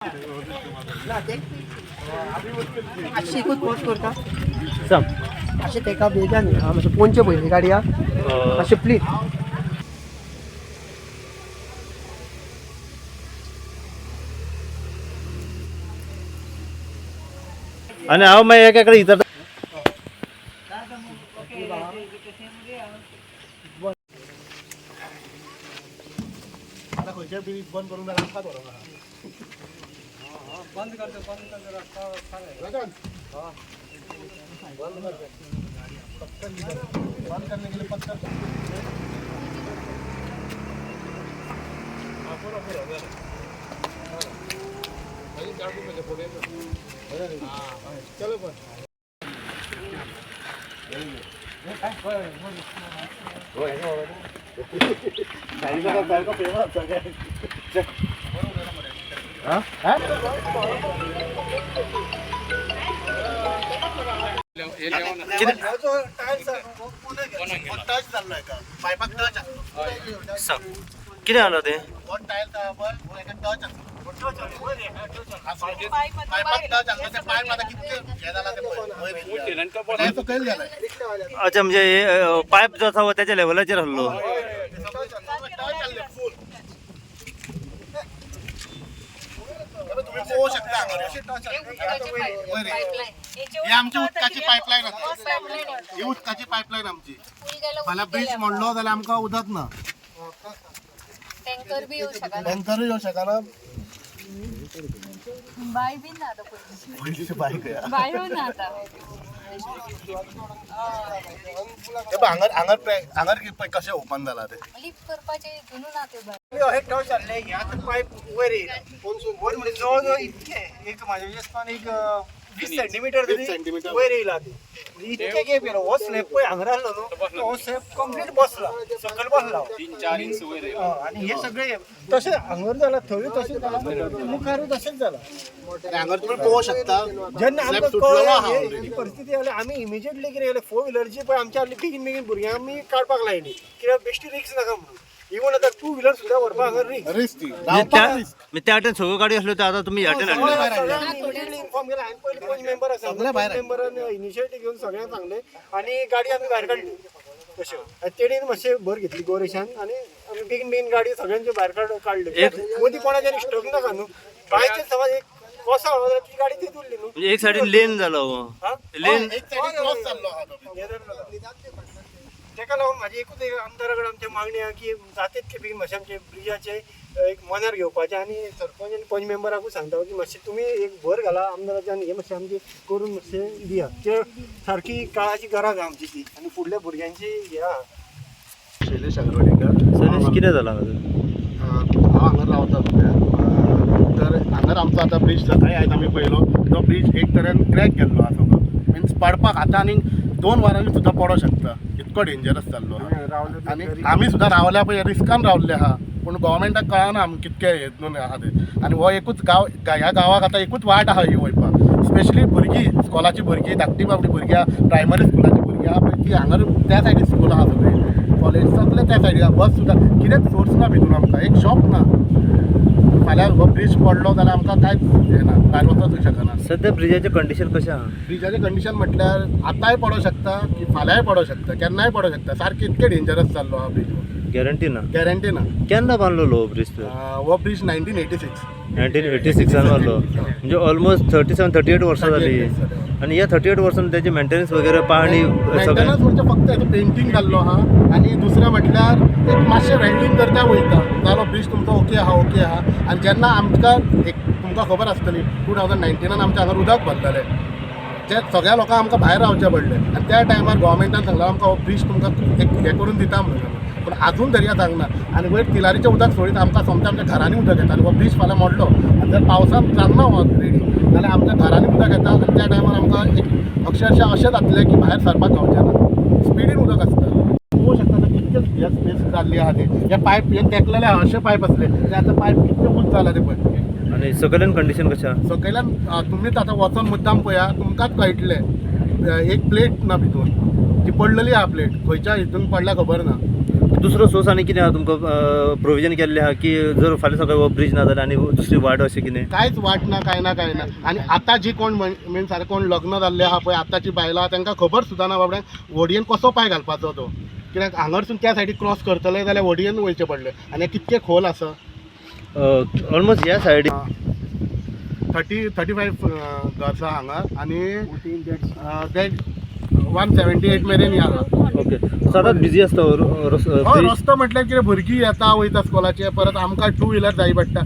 मातशें एकूच पोस्ट करता. सांग. मातशें तेका बेजान मातशें पोनचें पयलीं गाडी आहा मातशें प्लीज. आनी हांव मागीर एका कडेन विचारता. आता खंयचे ब्रिज बंद करूंक जाल्यार आमकां बरो आहा. रतन. बंद करने के लिए पत्थर. चलो पण. टच जाल्लो एका पायपाक टच आसलो. सांग, कितें जालां तें? हो टायल आहा पळय, हो एका टच आसलो. पायपाक टच आसलो, ते पायप आतां कितके हें जालां ते पळय वयर येयल्ले. टायल सकयल गेलाय. अच्छा, म्हणजे हे, पायप जो आसा हो त्याच्या लेवलाचेर आहलो. टच आसले फूल. तुम्ही पळोवंक शकता हांगा वयर येयल्ले. ही आमची उदकाची पायपलायन आसा. ही उदकाची पायपलायन आमची. फाल्यां ब्रिज मोडलो जाल्यार आमकां उदक ना. टँकर बी येऊ शकना. टँकरूय येवंक शकना. बाय बी ना आता पयलीं. पयलींची बायक या. बायो ना आता. हे पळय हांगर हांगर पळय हांगर पळय कशें ओपन जाला तें. लिफ्ट करपाचे हितून ना ते बाय. हे टच जाल्लें हे आतां पायप वयर येयला वयर म्हणजे जवळ जवळ इतकें एक म्हाज्या दिसपान एक 20 सेंटीमिटर 20 तरी सेंटीमिटर. वयर येयला ते. म्हणजे इतकें गॅप येयला. हो स्लॅब पळय हांगा आसलो न्हू, हो स्लॅब कंप्लीट बसला, सकयल बसला. 3-4 इंच वयर येयला. हय, आनी हे सगळे तशें हांगर जाला, थंय तशें जाला, मुखारूय तशेंच जाला. आनी हांगर तुमी पळोवंक शकता. जेन्ना स्लॅब आमकां सुटलेलो कळ्ळें आहा हे ऑलरेडी. ही परिस्थिती आली, आमी इमिजिएटली कितें केलें, फोर व्हिलरची पळय आमच्या आहली बेगीन बेगीन भुरग्यांक आमी काडपाक लायली, कित्याक बेश्टी रिक्स नाका म्हणून. इवन आतां टू व्हिलर सुद्दां व्हरपाक हांगा रिक्स. रिस्क ती. म्हणजे त्या म्हणजे त्या वाटेन सगळ्यो गाडयो आसल्यो त्यो आतां तुमी ह्या वाटेन हाडल्यो. इमिजिएटली इन्फॉर्म केलें हांवें. पयलीं पंच मेंबर आसा, सगळे भायर हाडले. मेंबरान इनिशिएटीव घेवन सगळ्यांक सांगलें आनी गाडी आमी भायर काडली तश्यो. आनी तेणेन मातशें भर घेतली गोरेशान आनी आमी बेगीन बेगीन गाडी सगळ्यांच्यो भायर काडल्यो. मदीं कोणाच्यान स्टक नाका न्हू, बायचे समज एक कोसळ्ळो जाल्यार ती गाडी थंयच उरली न्हू. म्हणजे एक सायडीन लेन जालो हो. हा? लेन. एक सायडीन क्रॉस जाल्लो आहा तो. हे जालें. तेका लागून म्हाजी एकूच एक आमदारा कडेन आमची मागणी आहा की जाता तितके बेगीन मातशें आमचे ब्रिजाचे एक मनार घेवपाचें. आनी सरपंच आनी पंच मेंबराकूय सांगता की मातशें तुमी एक भर घाला आमदाराचे आनी हे मातशें आमची करून मातशें दिया. ते सारकी काळाची गरज आहा आमची ती आनी फुडल्या भुरग्यांची हे आहा. शैलेश आगरवाडीकर. सनेश, कितें जालां हांगा? हांव हांगा रावता सद्या. तर हांगार आमचो आतां ब्रिज सकाळी आयज आमी पळयलो तो ब्रिज एक तरेन क्रॅक गेल्लो आहा सगळो. मिन्स पडपाक आतां आनीक 2 वरांनी सुद्दां पडोंक शकता, इतको डेंजरस जाल्लो आहा. आनी आमी सुद्दां रावल्या पळय रिस्कान रावल्ले आहा, पूण गोवोरमेंटाक कळना आमी कितके हेतून आहा ते. आनी हो एकूच गांव, ह्या गांवाक आतां एकूच वाट आहा ही वयपाक. स्पेशली भुरगीं, स्कॉलाची भुरगीं, धाकटी बाबडी भुरगीं आहा, प्रायमरी स्कुलाची भुरगीं आहा पळय ती हांगर त्या सायडीन स्कूल आहा, सगळी कॉलेज सगळें त्या सायडीन आहा. बस सुद्दां कितेंच सोर्स ना भितून, आमकां एक शॉप ना. फाल्यां हो ब्रिज पडलो जाल्यार आमकां कांयच हें ना, भायर वचूंक शकना. सद्या ब्रिजाचें कंडिशन कशें आहा? ब्रिजाचें कंडिशन म्हटल्यार आतांय पडोंक शकता की फाल्यांय पडोंक शकता, केन्नाय पडोंक शकता. सारकें इतकें डेंजरस जाल्लो आहा ब्रिज. गॅरंटी ना. गॅरंटी ना. केन्ना बांदलेलो हो ब्रिज तर? हो ब्रिज 1986. 1986 बांदलो, म्हणजे ऑलमोस्ट 37 38 वर्सां जाली. आनी ह्या 38 वर्सान त्याची मेंटेनन्स वगैरे पाणी सगळें? मेंटेनन्स म्हणजे फक्त हेजो पेंटींग जाल्लो आहा आनी दुसरें म्हटल्यार एक मातशें वेल्डींग करता वयता जालो ब्रिज तुमचो ओके आहा, ओके आहा. आनी जेन्ना आमकां एक तुमकां खबर आसतली 2019 आमच्या हांगा उदक भरलेलें, ते सगळ्या लोकांक आमकां भायर रावचें पडलें. आनी त्या टायमार गोवोरमेंटान सांगलां आमकां हो ब्रिज तुमकां एक हें करून दिता म्हणून, पूण आजून तरी सांगना. आनी वयर तिलारीचें उदक सोडीत आमकां सोमतें आमच्या घरांनी उदक येता. आनी हो ब्रिज फाल्यां मोडलो आनी जर पावसान जालना हो रेडी जाल्यार आमच्या घरांनी उदक येता. आनी त्या टायमार आमकां एक अक्षरशः अशें जातलें की भायर सरपाक गावचें ना, स्पिडीन उदक आसता. पळोवंक शकता आतां कितके हे स्पेस जाल्ली आहा ते. हे पायप हे तेकलेले आहा, अशे पायप आसले ते आतां पायप कितके उंच जाला ते पळय. आनी सकयल्यान कंडिशन कशें आहा? सकयल्यान तुमीच आतां वचोन मुद्दाम पळया, तुमकांच कळटलें. एक प्लेट ना भितून, ती पडलेली आहा प्लेट, खंयच्या हितून पडल्या खबर ना. दुसरो सोर्स आनी कितें आहा तुमकां प्रोविजन केल्लें आहा की जर फाल्यां सकाळी हो ब्रिज ना जाल्यार आनी दुसरी वाट अशें कितें? कांयच वाट ना, कांय ना, कांय ना. आनी आतां जी कोण मिन्स सारकें कोण लग्न जाल्ले आहा पळय, आतांची बायलां तांकां खबर सुद्दां ना बाबड्यांक व्हडयेन कसो पांय घालपाचो तो. कित्याक हांगारसून त्या सायडीक क्रॉस करतले जाल्यार व्हडयेन वयचें पडलें आनी हें कितकें खोल आसा. ऑलमोस्ट ह्या सायडीन 30-35 घरसां हांगा आनी ते 178 मेरेन हे आहा. ओके, सदांच बिजी आसता हो हय, ब्रिज? रस्तो म्हटल्यार कितें, भुरगीं येता वयता स्कुलाचे, परत आमकां टू व्हिलर जाय पडटा.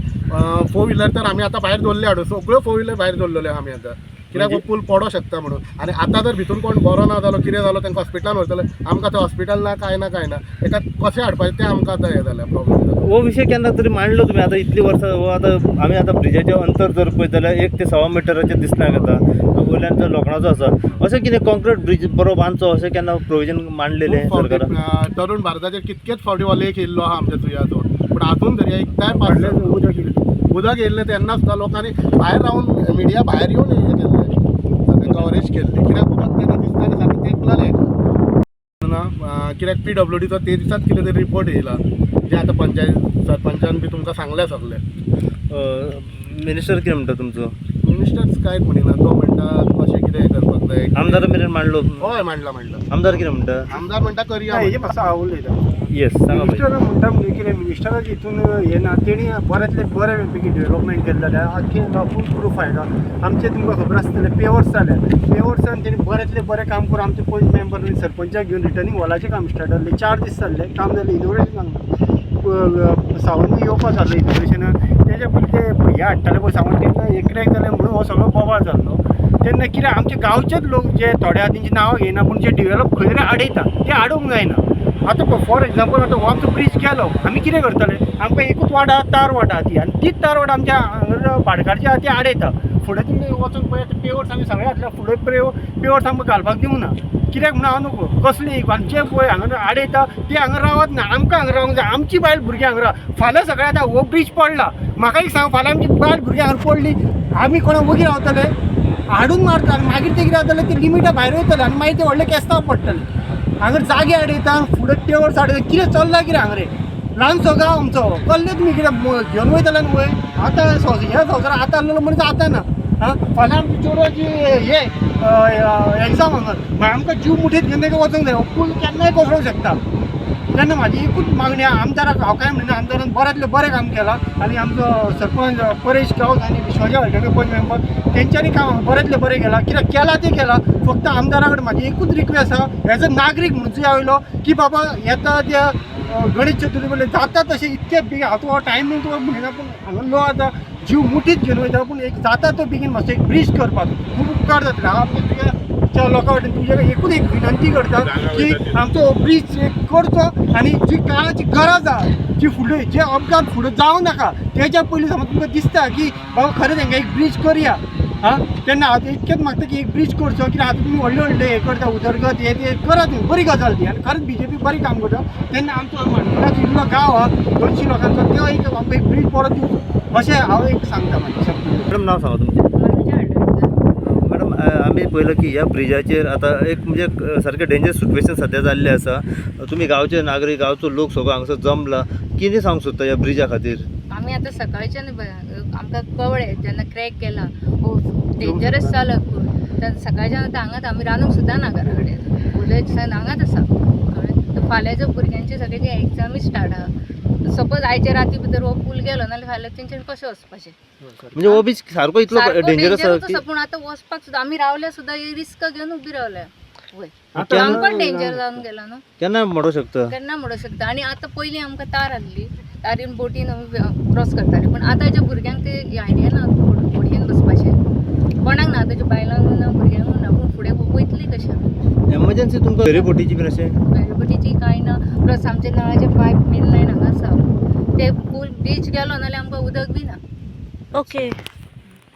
फोर व्हिलर तर आमी आतां भायर दवरले हाडून, सगळ्यो फोर व्हिलर भायर दवरलेल्यो आमी आतां, कित्याक हो पूल पडोंक शकता म्हणून. आनी आतां जर भितून कोण बरो ना जालो, कितें जालो, तांकां हॉस्पिटलान व्हरतले, आमकां थंय हॉस्पिटल ना, कांय ना, कांय ना, ताका कशें हाडपाचें तें आमकां आतां हें जालें, प्रॉब्लम जालो. हो विशय केन्ना तरी मांडलो तुमी? आतां इतलीं वर्सां हो आतां आमी आतां ब्रिजाचें अंतर जर पळयत जाल्यार 1 ते 1.25 मिटराचेर दिसना जाता, वयल्यान जो लोखणाचो आसा, अशें कितें कॉन्क्रीट ब्रिज बरो बांदचो अशें केन्ना प्रोविजन मांडलेलें खूब फावटी, सरकारान? तरुण भारताचेर कितकेच फावटी हो लेख येयल्लो आहा आमच्या जुंयाचो, पूण आजून तरी एकदाय पास उदक येयलें. उदक येयल्लें तेन्ना सुद्दां लोकांनी भायर रावन, मिडिया भायर येवन हें केल्लें, सगळें कवरेज केल्ली, कित्याक उदक तेन्ना दिसतालें सारकें तेंकलेलें ना. कित्याक PWDचो ते दिसात कितें तरी रिपोर्ट येयला, जे आतां पंचायत सरपंचान बी तुमकां सांगलें सगळें. मिनिस्टर कितें म्हणटा तुमचो? मिनिस्टर्स कांयच म्हणिना, तो म्हणटा कशें कितें हें करपाक जाय. आमदारा मेरेन मांडलो? हय, मांडला, मांडला. आमदार कितें म्हणटा? आमदार म्हणटा करया. हेजे मातसो हांव उलयता. येस, सांगा भाई. मिनिस्टर म्हणटा म्हणजे कितें, मिनिस्टराक हितून हें ना, तेणी बऱ्यांतलें बरें पैकी डेव्हलपमेंट केलें जाल्यार आख्खें गांव फूल प्रूफ आयला. आमचें तुमकां खबर आसतलें, पेवर्स जाल्या, पेवर्सान तेणी बऱ्यांतलें बरें काम करून आमचे पंच मेंबर आनी सरपंचाक घेवन रिटर्निंग वॉलाचें काम स्टार्ट जाल्लें. 4 दीस जाल्ले काम जालें, इनोग्रेशन जालें, सावंत येवपा जाल्लो इनोग्रेशनाक. तेज्या पयलीं ते हे हाडटाले पळय सावंत, तेन्ना एकल्याक जालें म्हणून हो सगळो बोवाळ जाल्लो. तेन्ना कितें, आमचे गांवचेच लोक जे थोडे आहा तेंची नांवां घेयना, पूण जे डिवेलप खंय तरी आडयता, ते आडोवंक जायना. आतां फॉर एग्जाम्पल, आतां हो आमचो ब्रीज गेलो, आमी कितें करतले? आमकां एकूच वाट आहा, तार वाट आहा ती, आनी तीच तार वाट आमच्या हांगा भाटकारची आहा ती आडयता. फुडें तुमी वचून पळयात, पेवर्स आमी सगळे घातल्या, फुडें पेवर्स आमकां घालपाक दिवना कित्याक म्हणून हांव नको कसली. आनी जे पळय हांगा आडयता ते हांगा रावत ना, आमकां हांगा रावंक जाय, आमची बायल भुरगीं हांगा राव. फाल्यां सगळें आतां हो ब्रीज पडला, म्हाका एक सांग, फाल्यां आमची बायल भुरगीं हांगा पडली, आमी कोणा वगीर रावतले? हाडून मारता आनी मागीर ते कितें जातलें, ते लिमिटा भायर वयतले आनी मागीर ते व्हडले केस्तांव पडटले. हांगा जागे आडयता, फुडें पेवर्स आडयता, कितें चल्लां कितें हांगा रे? ल्हानसो गांव आमचो, कसले तुमी कितें घेवन वयतले न्हू वयर? आतां ह्या संवसारात आतां आहलेलो मनीस आतां ना. आं, फाल्यां आमची चेडवाची हे एग्जाम हांगा, मागीर आमकां जीव मुठीत घेवन ताका वचूंक जाय. हो पूल केन्नाय कोसळूंक शकता. तेन्ना म्हाजी एकूच मागणी आहा आमदाराक, हांव कांय म्हणिना, आमदारान बऱ्यांतलें बरें काम केलां आनी आमचो सरपंच परेश गांवस आनी विश्वाजी हळदणकर पंच मेंबर तेंच्यांनी काम बऱ्यांतलें बरें केलां. कित्याक केलां तें केलां, फक्त आमदारा कडेन म्हाजी एकूच रिक्वेस्ट आहा, एज अ नागरीक म्हणून जुंया वयलो की बाबा येता त्या गणेश चतुर्थी पयलीं जाता तशें इतकें बेगीन, हांव तुका टायमींग तुका म्हणिना, पूण हांगा लो आतां जीव मुठीत घेवन वयता, पूण एक जाता तो बेगीन मातसो एक ब्रीज करपाक खूब उपकार जातले. हांव आमच्या तुज्या लोकां वटेन तुज्या एकूच एक विनंती करता की आमचो हो ब्रीज एक करचो आनी जी काळाची गरज आहा, जी फुडें जे अपघात फुडें जावं नाका तेज्या पयलीं समज तुमकां दिसता की बाबा खरें तेंकां एक ब्रीज करया. आं, तेन्ना हांव इतकेंच मागता की एक ब्रीज करचो, कित्याक आतां तुमी व्हडले व्हडले हें करता, उदरगत हें तें करात तुमी, बरी गजाल ती आनी खरेंच BJP बरें काम करता. तेन्ना आमचो मांडोळाचो इल्लो गांव आहा 200 लोकांचो, तो एक आमकां एक ब्रीज परत दिवचो अशें हांव एक सांगता म्हाज्या शब्द. मॅडम, नांव सांगा तुमचें. मनोजा हळदणकर. मॅडम, आमी पळयलां की ह्या ब्रिजाचेर आतां एक म्हणजे सारकें डेंजरस सिट्युएशन सद्या जाल्लें आसा. तुमी गांवचे नागरीक, गांवचो लोक सगळो हांगासर जमला, कितें सांगूंक सोदता ह्या ब्रिजा खातीर? आमी आतां सकाळच्यान आमकां कळ्ळें जेन्ना क्रॅक गेला हो डेंजरस जालो पूल, तेन्ना सकाळच्यान आतां हांगाच आमी रांदूंक सुद्दां ना घरा कडेन, उलयत हांगाच आसा, कळ्ळें. तर फाल्यांच्या भुरग्यांची सगळ्यांची एग्जामी स्टार्ट आहा. सपोज आयच्या राती भितर हो पूल गेलो नाल्यार फाल्यां तेंच्यानी कशें वचपाचें? म्हणजे हो बीच सारको इतलो सारको डेंजरस आसा डेंजरच की आसा, पूण आतां वचपाक सुद्दां आमी रावल्या सुद्दां रिस्क घेवन उबी रावल्या वय, केन्ना- आमकां डेंजर जावन गेला न्हू. केन्ना म्हणूंक शकता? केन्ना म्हणूंक शकता. आनी आतां पयलीं आमकां तार आहली, तारीन बोटीन आमी क्रॉस करताले, पूण आतांच्या भुरग्यांक ते आयडिया ना होडयेन बसपाचें, कोणाक ना, आतांच्या बायलांक ना, भुरग्यांक ना, पूण फुडें वयतली कशें आमी? एमर्जन्सी तुमकां फेरी बोटीची बीन अशें? बोटीची कांय ना, प्लस आमचे नळाचे पायप मेन लायन हांगा आसा, ते पूल ब्रीज गेलो नाल्यार आमकां उदक बी ना. ओके,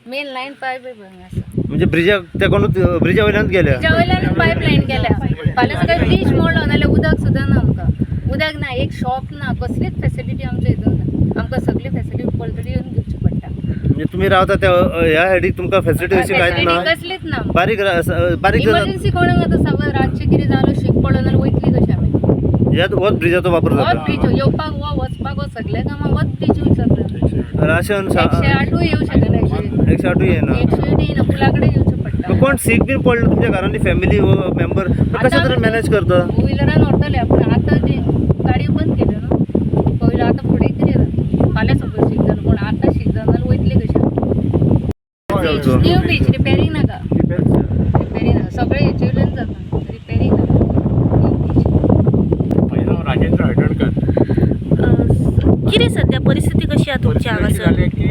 मेन लायन पायप हांगा आसा. म्हणजे ब्रिजाक तेकोनूच, ब्रिजा वयल्यानूच गेल्या? ब्रिजा वयल्यान पायप लायन गेल्या. फाल्यां सकाळी ब्रीज मोडलो नाल्यार उदक सुद्दां ना आमकां, उदक ना, एक शॉप ना, कसलीच फेसिलिटी आमच्या हितून ना. आमकां सगळी फेसिलिटी पलतडी येवन घेवची पडटा. म्हणजे तुमी रावता त्या ह्या सायडीक तुमकां फेसिलिटी अशी कांयच ना? फेसिलिटी कसलीच ना. बारीक बारीक जर इमर्जन्सी कोणाक आतां समज रातचें कितें जालो, शीक पडलो नाल्यार वयतली कशी आमी? ह्याच होच ब्रिजाचो वापर होच जाता. ब्रिज येवपाक हो वचपाक हो सगळे कामां होच ब्रिज यूज जाता. राशन 108ूय येवं शकना. 108ूय येना. 108 येयना, पुला कडेन येवचें पडटा. कोण सीक बीन पडलो तुमच्या घरांतली फॅमिली मेंबर कशें तरेन मॅनेज करता? टू व्हिलरान व्हरतले, पूण आतां ती गाडयो बंद केल्यो न्हू पयलीं. आतां फुडें कितें जाता, फाल्यां सपोज शीक जालो पूण आतां शीक जालो जाल्यार वयतले कशें? न्यू ब्रिज, रिपेरींग नाका, रिपेरींग नाका. सगळें हेचे वयल्यान जाता, रिपेरींग नाका, न्यू ब्रिज. म्हजें नांव राजेंद्र हळदणकर. कितें सद्या परिस्थिती कशी आहा तुमच्या परिस्थिती अशी हांगासर? जाली की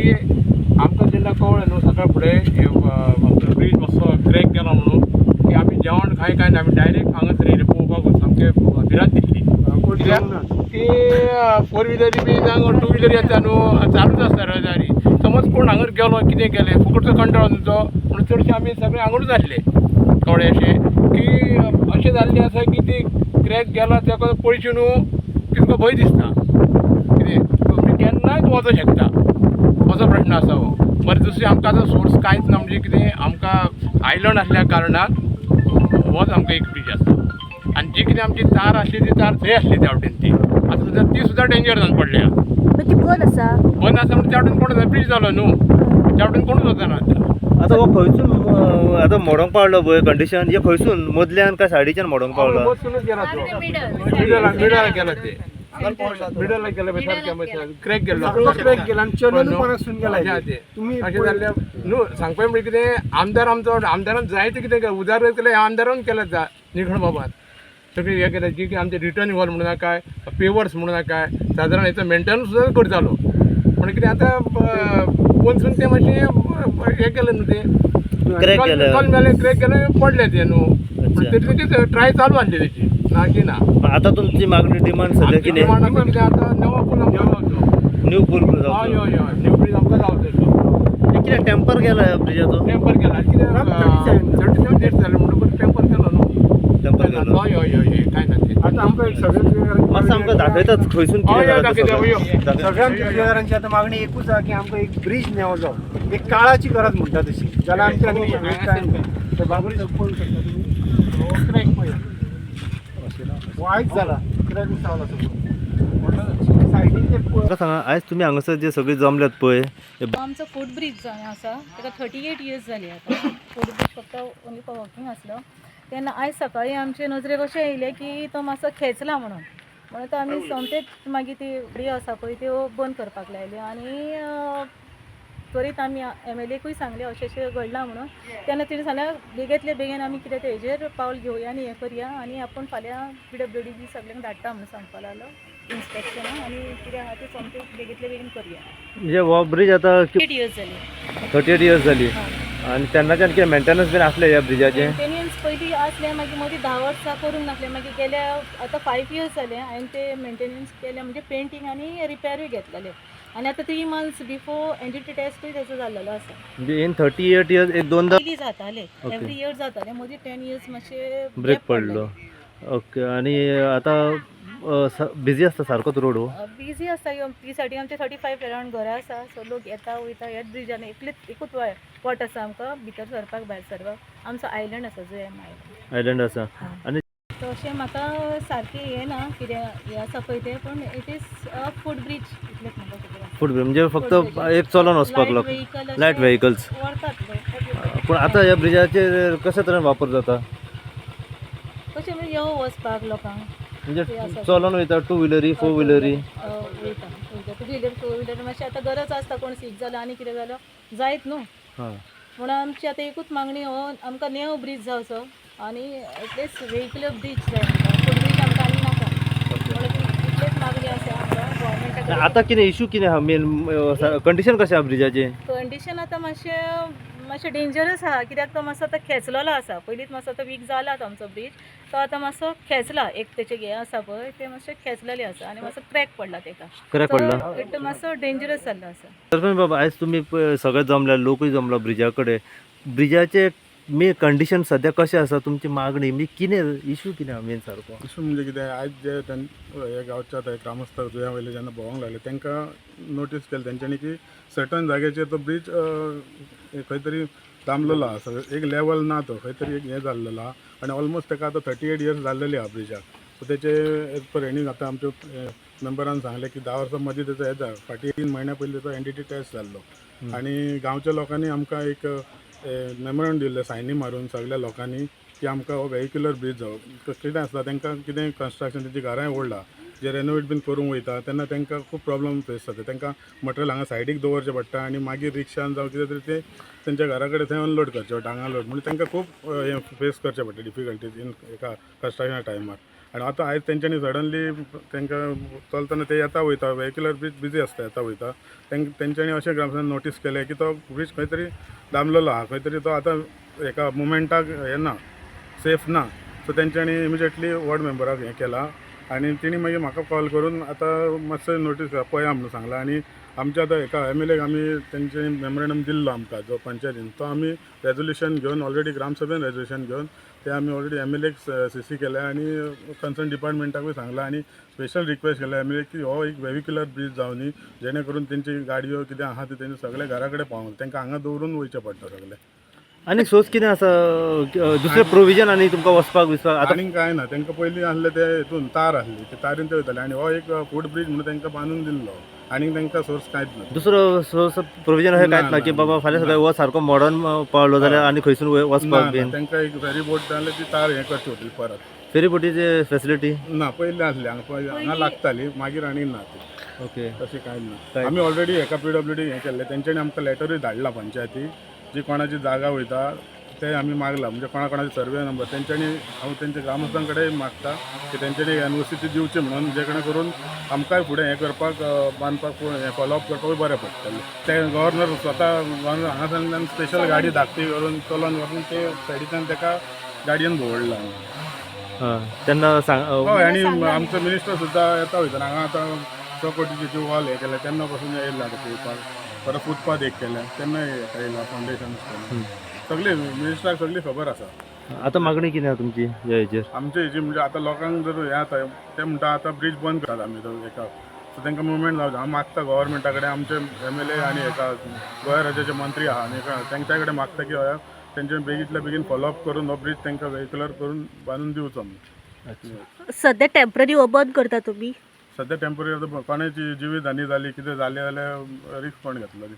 आमकां जेन्ना कळ्ळें न्हू सकाळ फुडें हे, आमचो ब्रीज मातसो क्रॅक गेला म्हणून की आमी जेवण खाय काय ना, आमी डायरेक्ट हांगासर येयले पळोवपाक. सामकें भिरांत दिसली कित्याक की फोर व्हिलरी बी जावं टू व्हिलरी येता न्हू, चालूच आसता रहदारी. समज कोण हांगार गेलो कितें केलें, फुकटचो कंटाळो न्हू तो. म्हणून चडशे आमी सगळे हांगूच आसले. कळ्ळें? अशें की अशें जाल्लें आसा की ती क्रॅक गेला तेका पळयचें न्हू की तुका भंय दिसता कितें तुमी केन्नाय तूं वचोंक शकता, असो प्रश्न आसा हो. बरें, दुसरें आमकां आतां सोर्स कांयच ना. म्हणजे कितें, आमकां आयलंड आसल्या कारणान होच आमकां एक ब्रीज आसा आनी जी कितें आमची तार आसली ती तार थंय आसली त्या वटेन, ती आतां सुद्दां ती सुद्दां डेंजर जावन पडल्या. ती बंद आसा? बंद आसा म्हणून त्या वटेन कोण ब्रीज जालो न्हू, त्या वटेन कोणूच वचना आतां. आतां हो खंयसून आतां मोडोंक पावलो पळय कंडिशन हे, खंयसून मदल्यान काय सायडीच्यान मोडोंक पावलो? मदसूनच गेला तो. मिडल. मिडलाक गेला ते, मिडलाक गेला सारकें क्रॅक गेल्लो. सगळो क्रॅक गेला आनी चलून कोणाक गेला. ते तुमी अशें जाल्लें न्हू. सांगपा म्हणजे कितें, आमदार आमचो, आमदारान जायते कितें केलें, उदार केलें ह्या आमदारान केलें निखण बाबान सगळें हें केलें. जी कितें आमचें रिटर्न वॉल म्हणून काय, पेवर्स म्हणून काय, सादारण हेचो मेंटेनन्स सुद्दां करतालो. पूण कितें आतां पोनसून तें मातशें हें केलें न्हू तें क्रॅक गेलें. कल मेलें, क्रॅक गेलें, पडलें तें न्हू. पूण तरी तेजी ट्राय चालू आसली तेजी, ना की ना. आतां तुमची मागणी, डिमांड सद्या आमची कितें? डिमांड आसा कितें, आतां नवो पूल आमकां जावचो. न्यू पूल हय. जावचो. हय हय, न्यू ब्रीज आमकां जावचो. कितें टेंपर गेला ह्या ब्रिजाचो? टेंपर केला कितें, 37 डेट जालें म्हणटकूच टेंपर केलो न्हू. टेंपर गेलो. हय हय हय हय, कांय ना तें. आतां आमकां एक सगळ्या मातसो आमकां दाखयतात खंयसून हय, कितें हय, जाला तें दाखयता, सगळें? यो. दाखय. सगळ्या आमच्या जुयेकारांची आतां मागणी एकूच आहा की आमकां एक ब्रीज मेवो जावो, एक काळाची गरज म्हणटा तशी जाल्यार आमची आनी टायम बाबरी पळोवंक शकता तुमी, हो क्रॅक पळय, हो आयज जाला क्रॅक जाला सगळो सायडीन ते म्हाका सांगा, आयज तुमी हांगासर जे सगळे जमल्यात पळय हे आमचो फूट ब्रीज जो आसा ताका 38 इयर्स जाली आतां. फूट ब्रीज फक्त ओन्ली फॉर वॉकिंग आसलो तेन्ना आयज सकाळीं आमचे नजरेक अशें येयलें की तो मातसो खेचला म्हणून. म्हणून तो आमी सोमतेच मागीर ती गाडयो आसा पळय त्यो बंद करपाक लायल्यो आनी त्वरीत आमी एमएलएकूय सांगलें अशें अशें घडलां म्हणून. तेन्ना तेणी सांगलें बेगींतले बेगीन आमी कितें तें हेजेर पावल घेवया आनी हें करया आनी आपूण फाल्यां पीडब्ल्यूडी बी सगल्यांक धाडटा म्हणून सांगपाक लागलो इन्स्पेक्शनाक आनी कितें आहा तें सोमतें बेगींतले बेगीन करया. म्हणजे हो ब्रीज आतां 8 इयर्स जाली. 38 इयर्स जाली आनी तेन्नाच्यान कितें मेंटेनन्स बीन आसलें ह्या ब्रिजाचें? मेंटेनन्स पयलीं आसलें, मागीर मदीं 10 वर्सां करूंक नासलें. मागीर गेल्या आतां 5 इयर्स जाले हांवें ते मेंटेनन्स केलें, म्हणजे पेंटींग आनी रिपेरूय घेतलेले आनी आतां 3 मंथ्स बिफोर एनजीटी टेस्टूय तेजो जाल्लेलो आसा. म्हणजे इन 38 इयर्स एक दोनदा पयलीं जातालें. एवरी इयर जातालें, मदीं 10 इयर्स मातशें ब्रेक पडलो. ओके, आनी आतां बिजी आसता सारकोच रोड हो? बिजी आसता. ती सायडीन आमचे 35 अरावंड घरां आसा, सो लोक येता वयता. ह्याच ब्रिजान एकलेच एकूच वाट आसा आमकां भितर सरपाक भायर सरपाक. आमचो आयलंड आसा, जुयेम आयलंड. आयलंड आसा आनी तशें म्हाका सारकें हें ना कितें हें आसा पळय तें, पूण it is a foot bridge इतलेंच म्हाका खबर आसा. फूट म्हणजे फक्त एक चलोन वचपाक लोक, लायट व्हेकल्स व्हरतात लोक. पूण आतां ह्या ब्रिजाचेर कशे तरेन वापर जाता? कशें म्हणजे यो वचपाक लोकांक. म्हणजे चलोन वयता, टू व्हिलरी, फोर व्हिलरी? वयता वयता, टू व्हिलर फोर व्हिलर. मातशें आतां गरज आसता, कोण सीक जालो आनी कितें जालो जायत न्हू. हां. म्हणून आमची आतां एकूच मागणी, हो आमकां नेव ब्रीज जावचो आनी एटलीस्ट व्हेकल ब्रीज जाय आमकां, फूट ब्रीज आमकां आनी नाका. म्हणून इतलेच मागणी आसा आमकां गोवोरमेंटा. आतां कितें इशू कितें आहा मेन, कंडिशन कशें आहा ब्रिजाचें? कंडिशन आतां मातशें मातशें डेंजरस आहा, कित्याक तो मातसो आतां खेचलेलो आसा. पयलींच मातसो आतां वीक जाला तो आमचो ब्रीज, तो आतां मातसो खेचला. एक तेचें हें आसा पळय तें मातशें खेचलेलें आसा आनी मातसो क्रॅक पडला तेका. क्रॅक पडला. It मातसो डेंजरस जाल्लो आसा. सरपंच बाबा, आयज तुमी पळय सगळे जमल्या, लोकूय जमला ब्रिजा कडेन. ब्रिजाचे मे कंडिशन सद्या कशें आसा, तुमची मागणी म्हणजे कितें, इशू कितें आहा मेन सारको? इशू म्हणजे कितें, आयज जे हे गांवच्या आतां ग्रामस्थ जुंया वयले जेन्ना भोंवंक लागले तांकां नोटीस केलें तेंच्यांनी की सर्टन जाग्याचेर तो ब्रीज खंय तरी दामलेलो आसा, एक लेवल ना, तो खंय तरी एक हें जाल्लेलो आहा आनी ऑलमोस्ट ताका आतां 38 इयर्स जाल्लेली आहा ब्रिजाक. सो तेचे एज पर हेणी आतां आमच्या मेंबरान सांगलें की 10 वर्सां मदीं तेचो हें जाला, फाटीं 3 म्हयन्या पयलीं तेचो एनडीटी टेस्ट जाल्लो आनी गांवच्या लोकांनी आमकां एक मेमोरंडम दिल्लें सायनी मारून सगल्या लोकांनी की आमकां हो वेहिक्युलर ब्रीज जावो. कितें आसता, तांकां कितें कन्स्ट्रक्शन तेंची घरांय ओडला जे रेनोवेट बीन करूंक वयता तेन्ना तांकां खूब प्रॉब्लम फेस जाता. तांकां मटेरियल हांगा सायडीक दवरचें पडटा आनी मागीर रिक्षान जावं कितें तरी ते तेंच्या घरा कडेन थंय अनलोड करचें पडटा, हांगा लोड म्हणजे तांकां खूब हें फेस करचें पडटा डिफिकल्टीज इन एका कन्स्ट्रक्शना टायमार. आनी आतां आयज तेंच्यांनी सडनली तांकां चलतना ते येता वयता, वेहिक्युलर ब्रीज बिजी आसता, येता वयता, तेंच्यांनी अशें ग्रामस्थान नोटीस केलें की तो ब्रीज खंय तरी दामलेलो आहा, खंय तरी तो आतां एका मुमेंटाक हें ना, सेफ ना. सो तेंच्यांनी इमिजिएटली वॉर्ड मेंबराक हें केलां आनी तेणी मागीर म्हाका कॉल करून आतां मातशें नोटीस पळया म्हणून सांगलां. आनी आमच्या आतां एका एम एल एक आमी तेंचे मेमोरेंडम दिल्लो आमकां जो पंचायतीन, तो आमी रेजोल्युशन घेवन ऑलरेडी ग्रामसभेन रेजोल्युशन घेवन ते आमी ऑलरेडी एम एल एक सी सी केल्या आनी कन्सर्न डिपार्टमेंटाकूय सांगलां आनी स्पेशल रिक्वेस्ट केल्या एम एल एक की हो एक वेहिक्युलर ब्रीज जावनी, जेणे करून तेंची गाडयो कितें आहा ते तेंचे सगळे घरा कडेन पावोन तांकां हांगा दवरून वयचें पडटा सगळें. आनी सोर्स कितें आसा, दुसरें प्रोविजन आनी तुमकां वचपाक बिचपाक आतां? आनीक कांय ना. तांकां पयलीं आसलें ते हितून तार आसली, ते तारीन ते वयताले आनी हो एक फूट ब्रीज म्हणून तांकां बांदून दिल्लो, आनीक तांकां सोर्स कांयच ना. दुसरो सोर्स प्रोविजन अशें कांयच ना की बाबा फाल्यां सकाळीं हो सारको मॉडर्न पावलो जाल्यार आनी खंयसून वचपाक ना. बीन? तांकां एक फेरी बोट जाल्यार ती तार हें करची पडटली परत. फेरी बोटीची फेसिलिटी ना, पयलीं आसली हांगा, पयलीं हांगा लागताली, मागीर आनी ना ती. ओके. तशें कांय ना. कांय- आमी ऑलरेडी हेका पीडब्ल्यूडी हें केल्लें, तेंच्यांनी आमकां लेटरूय धाडला. पंचायती जी कोणाची जागा वयता ते आमी मागला, म्हणजे कोणा कोणाचे सर्वे नंबर तेंच्यांनी. हांव तेंच्या ग्रामस्थां कडेन मागता की तेंच्यांनी एनओसी ती दिवची म्हणून, जेणे करून आमकांय फुडें हें करपाक, बांदपाक, हें फॉलोअप करपाकूय बरें पडटलें. ते गव्हर्नर स्वता, गव्हर्नर हांगासरल्यान स्पेशल गाडी धाकटी करून चलोवन वचून ते सायडीच्यान तेका गाडयेन भोंवडला. हां, तेन्ना सांग. हय, आनी आमचो मिनिस्टर सुद्दां येता वयता हांगा. आतां 6 कोटीची ती वॉल हें केलें तेन्ना पासून येयला आतां पळोवपाक. परत फुटपाथ एक केलें तेन्ना येयला, फावंडेशन केलें, सगळी मिनिस्टराक सगळी खबर आसा. आतां मागणी कितें आसा तुमची ह्या हेजेर? आमचे हेजी म्हणजे आतां लोकांक जर हें जाता, ते म्हणटा आतां ब्रीज बंद करात आमी तो एका, सो तांकां मुवमेंट जावचें. हांव मागता गव्हर्मेंटा कडेन, आमचे एम एल ए आनी हेका गोंय राज्याचे मंत्री आहा आनी तांच्या कडेन मागता की हय तेंचे बेगींतल्या बेगीन फॉलोअप करून हो ब्रीज तांकां वेहिकुलर करून बांदून दिवचो म्हणून. सध्या टेम्पररी हो बंद करता तुमी? सध्या टेम्पररी. आतां कोणाची जिवीत हानी जाली, कितें जालें जाल्यार रिस्क कोण घेतलो ती?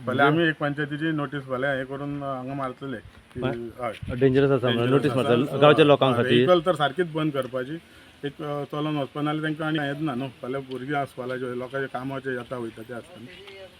फाल्यां आमी एक पंचायतीची नोटीस फाल्यां हें करून हांगा मारतले की हय डेंजरस आसा म्हणून नोटीस मारता गांवच्या लोकां खातीर. व्हेकल तर सारकीच बंद करपाची, एक चलोन वचपा, नाल्यार तांकां आनी हेंच ना न्हू. फाल्यां भुरगीं आसपालाचे लोकांचे कामाचे येता वयता ते आसता न्हू.